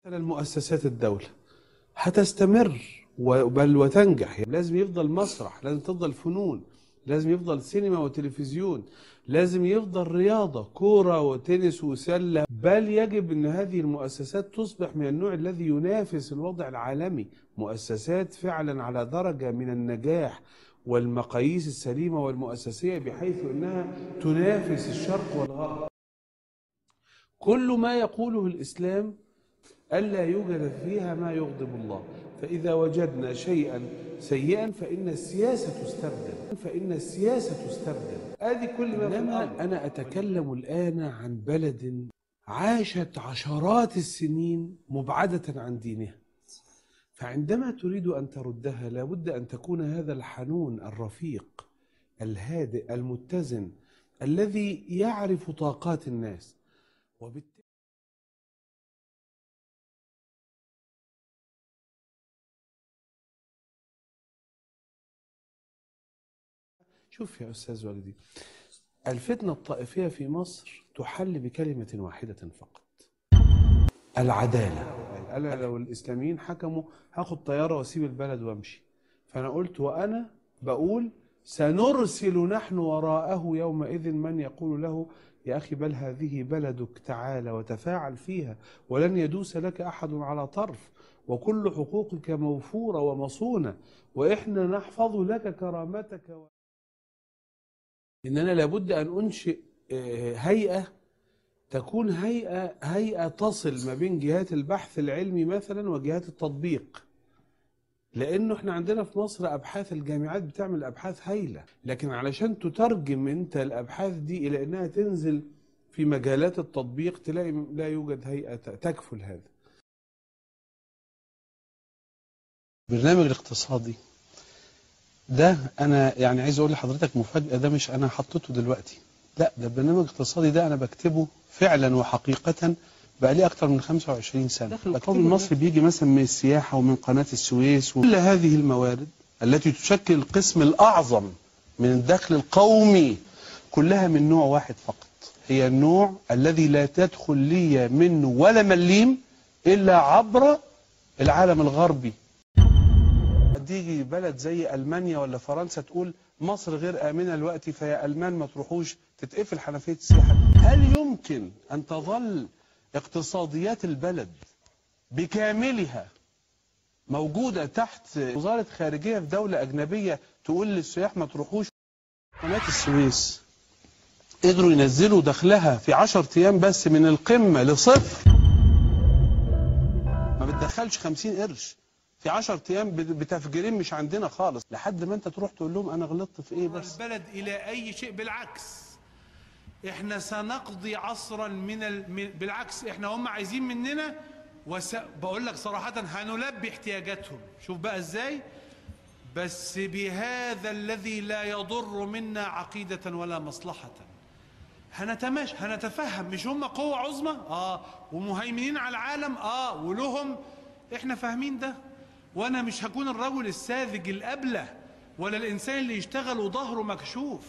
المؤسسات الدولة هتستمر بل وتنجح. لازم يفضل مسرح، لازم تفضل فنون، لازم يفضل سينما وتلفزيون، لازم يفضل رياضة، كورة وتنس وسلة. بل يجب أن هذه المؤسسات تصبح من النوع الذي ينافس الوضع العالمي، مؤسسات فعلا على درجة من النجاح والمقاييس السليمة والمؤسسية، بحيث أنها تنافس الشرق والغرب. كل ما يقوله الإسلام ألا يوجد فيها ما يغضب الله، فإذا وجدنا شيئا سيئا فإن السياسة تستبدل، فإن السياسة تستبدل. هذه كل ما. إنما أنا أتكلم الآن عن بلد عاشت عشرات السنين مبعدة عن دينها، فعندما تريد أن تردها لابد أن تكون هذا الحنون الرفيق الهادئ المتزن الذي يعرف طاقات الناس. وبالتالي شوف يا أستاذ والدي، الفتنة الطائفية في مصر تحل بكلمة واحدة فقط: العدالة. أنا لو الإسلاميين حكموا هاخد طيارة واسيب البلد وامشي. فأنا قلت وأنا بقول سنرسل نحن وراءه يومئذ من يقول له يا أخي بل هذه بلدك، تعال وتفاعل فيها، ولن يدوس لك أحد على طرف، وكل حقوقك موفورة ومصونة، وإحنا نحفظ لك كرامتك. إن أنا لابد أن أنشئ هيئة تكون هيئة تصل ما بين جهات البحث العلمي مثلا وجهات التطبيق، لأنه إحنا عندنا في مصر أبحاث، الجامعات بتعمل أبحاث هايلة، لكن علشان تترجم أنت الأبحاث دي إلى أنها تنزل في مجالات التطبيق تلاقي لا يوجد هيئة تكفل هذا. البرنامج الاقتصادي ده أنا يعني عايز أقول لحضرتك مفاجأة، ده مش أنا حطيته دلوقتي، لا، ده البرنامج الاقتصادي ده أنا بكتبه فعلا وحقيقة بقى لي أكتر من 25 سنة. القومي المصري بيجي مثلا من السياحة ومن قناة السويس وكل هذه الموارد التي تشكل القسم الأعظم من الدخل القومي كلها من نوع واحد فقط، هي النوع الذي لا تدخل لي منه ولا مليم إلا عبر العالم الغربي. تيجي بلد زي ألمانيا ولا فرنسا تقول مصر غير آمنة دلوقتي، فيا ألمان ما تروحوش، تتقفل حنفية السياحة. هل يمكن أن تظل اقتصاديات البلد بكاملها موجودة تحت وزارة خارجية في دولة أجنبية تقول للسياح ما تروحوش؟ قناة السويس قدروا ينزلوا دخلها في 10 أيام بس من القمة لصفر، ما بتدخلش 50 قرش في 10 أيام بتفجيرين مش عندنا خالص، لحد ما انت تروح تقول لهم انا غلطت في ايه بس. البلد الى اي شيء، بالعكس احنا سنقضي عصرا من بالعكس احنا هم عايزين مننا، بقول لك صراحة هنلبي احتياجاتهم. شوف بقى ازاي، بس بهذا الذي لا يضر منا عقيدة ولا مصلحة. هنتماشى، هنتفهم، مش هم قوة عظمى ومهيمنين على العالم ولهم، احنا فاهمين ده. وانا مش هكون الرجل الساذج الأبله، ولا الإنسان اللي يشتغل وظهره مكشوف،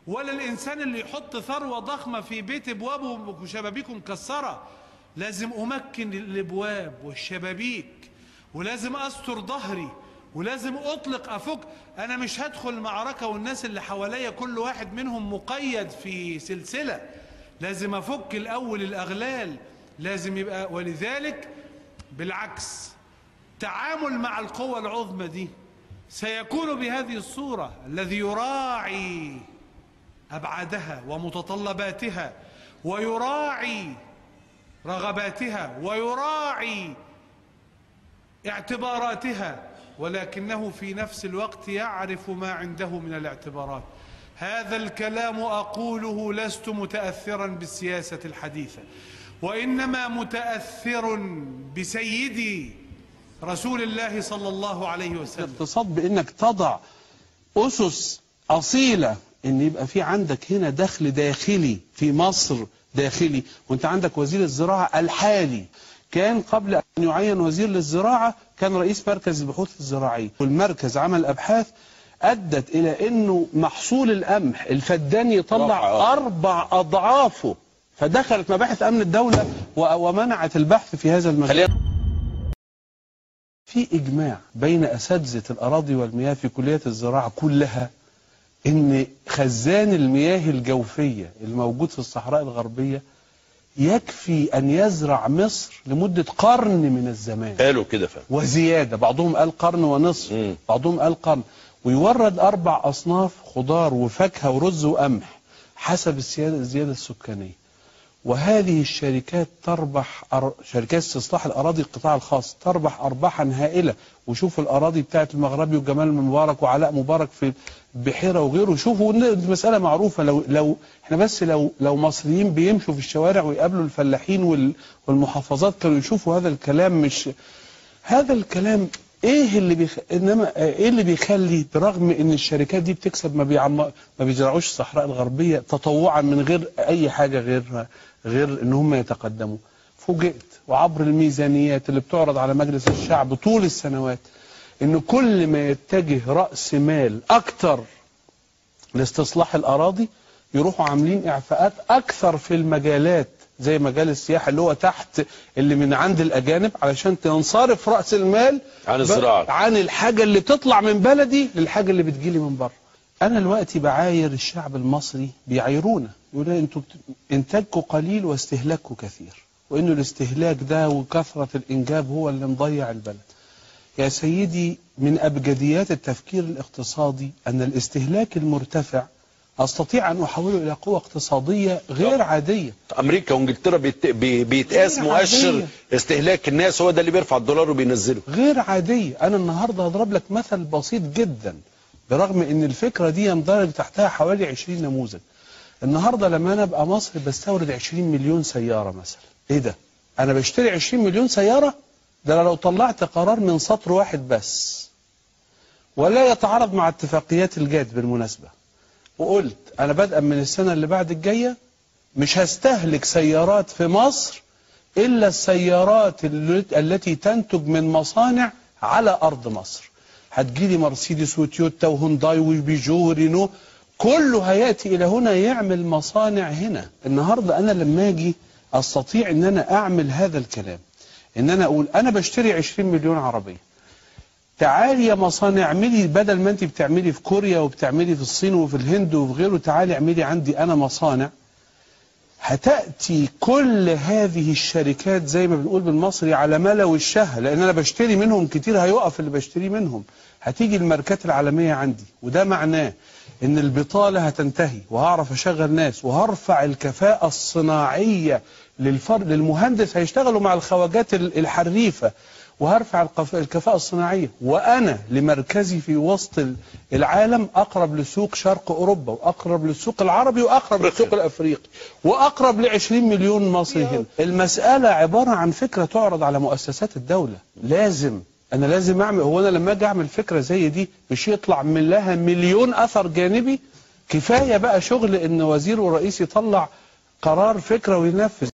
ولا الإنسان اللي يحط ثروة ضخمة في بيت أبوابه وشبابيكه مكسرة. لازم أمكن الأبواب والشبابيك، ولازم أستر ظهري، ولازم أطلق أفك. أنا مش هدخل معركة والناس اللي حواليا كل واحد منهم مقيد في سلسلة. لازم أفك الأول الأغلال، لازم يبقى. ولذلك بالعكس التعامل مع القوى العظمى دي سيكون بهذه الصورة، الذي يراعي أبعادها ومتطلباتها، ويراعي رغباتها، ويراعي اعتباراتها، ولكنه في نفس الوقت يعرف ما عنده من الاعتبارات. هذا الكلام أقوله لست متأثرا بالسياسة الحديثة، وإنما متأثر بسيدي رسول الله صلى الله عليه وسلم. الاقتصاد بأنك تضع أسس أصيلة، إن يبقى في عندك هنا دخل داخلي في مصر داخلي، وأنت عندك وزير الزراعة الحالي كان قبل أن يعين وزير للزراعة كان رئيس مركز البحوث الزراعية، والمركز عمل أبحاث أدت إلى أنه محصول القمح الفدان يطلع 4 أضعافه، فدخلت مباحث أمن الدولة ومنعت البحث في هذا المجال. في إجماع بين أساتذة الأراضي والمياه في كلية الزراعة كلها إن خزان المياه الجوفية الموجود في الصحراء الغربية يكفي أن يزرع مصر لمدة قرن من الزمان. قالوا كده فعلا وزيادة، بعضهم قال قرن ونصف، بعضهم قال قرن، ويورد 4 أصناف خضار وفاكهة ورز وقمح حسب الزيادة السكانية. وهذه الشركات تربح، شركات استصلاح الأراضي القطاع الخاص تربح أرباحا هائلة. وشوفوا الأراضي بتاعت المغربي وجمال مبارك وعلاء مبارك في بحيرة وغيره، شوفوا المسألة معروفة. لو احنا بس لو مصريين بيمشوا في الشوارع ويقابلوا الفلاحين والمحافظات كانوا يشوفوا هذا الكلام. مش هذا الكلام ايه اللي انما ايه اللي بيخلي برغم ان الشركات دي بتكسب ما بيزرعوش الصحراء الغربية تطوعا من غير اي حاجة غير ان هم يتقدموا؟ فوجئت وعبر الميزانيات اللي بتعرض على مجلس الشعب طول السنوات ان كل ما يتجه رأس مال اكتر لاستصلاح الاراضي يروحوا عاملين اعفاءات اكثر في المجالات زي مجال السياحة اللي هو تحت اللي من عند الأجانب، علشان تنصرف رأس المال عن الزراعة، عن الحاجة اللي بتطلع من بلدي للحاجة اللي بتجيلي من بره. أنا دلوقتي بعاير الشعب المصري، بيعايرونا يقولوا أنتوا إنتاجكم قليل واستهلاككم كثير، وإنه الاستهلاك ده وكثرة الإنجاب هو اللي مضيع البلد. يا سيدي، من أبجديات التفكير الاقتصادي أن الاستهلاك المرتفع أستطيع أن أحوله إلى قوة اقتصادية غير عادية. أمريكا وإنجلترا بيتقاس مؤشر استهلاك الناس، هو ده اللي بيرفع الدولار وبينزله. غير عادية. أنا النهاردة هضرب لك مثل بسيط جدا، برغم أن الفكرة دي يندرج تحتها حوالي 20 نموذج. النهاردة لما أنا أبقى مصر بستورد 20 مليون سيارة مثلا، إيه ده؟ أنا بشتري 20 مليون سيارة؟ ده أنا لو طلعت قرار من سطر واحد بس ولا يتعارض مع اتفاقيات الجات بالمناسبة، وقلت أنا بادئا من السنة اللي بعد الجاية مش هستهلك سيارات في مصر إلا السيارات التي تنتج من مصانع على أرض مصر. هتجيلي مرسيدس وتويوتا وهونداي وبيجو ورينو، كله هيأتي إلى هنا يعمل مصانع هنا. النهاردة أنا لما أجي أستطيع إن أنا أعمل هذا الكلام، إن أنا أقول أنا بشتري 20 مليون عربية، تعالي يا مصانع اعملي بدل ما انت بتعملي في كوريا وبتعملي في الصين وفي الهند وفي غيره، تعالي اعملي عندي انا مصانع. هتأتي كل هذه الشركات زي ما بنقول بالمصري على ملا وشها، لان انا بشتري منهم كتير، هيقف اللي بشتري منهم. هتيجي الماركات العالمية عندي، وده معناه ان البطالة هتنتهي، وهعرف اشغل ناس، وهرفع الكفاءة الصناعية للمهندس، هيشتغلوا مع الخواجات الحريفة، وهرفع الكفاءة الصناعية، وأنا لمركزي في وسط العالم أقرب لسوق شرق أوروبا، وأقرب للسوق العربي، وأقرب للسوق الأفريقي، وأقرب ل20 مليون مصري هنا. المسألة عبارة عن فكرة تعرض على مؤسسات الدولة. لازم أنا لازم أعمل، هو أنا لما أجي أعمل فكرة زي دي مش يطلع من لها مليون أثر جانبي؟ كفاية بقى شغل إن وزير ورئيس يطلع قرار فكرة وينفذ.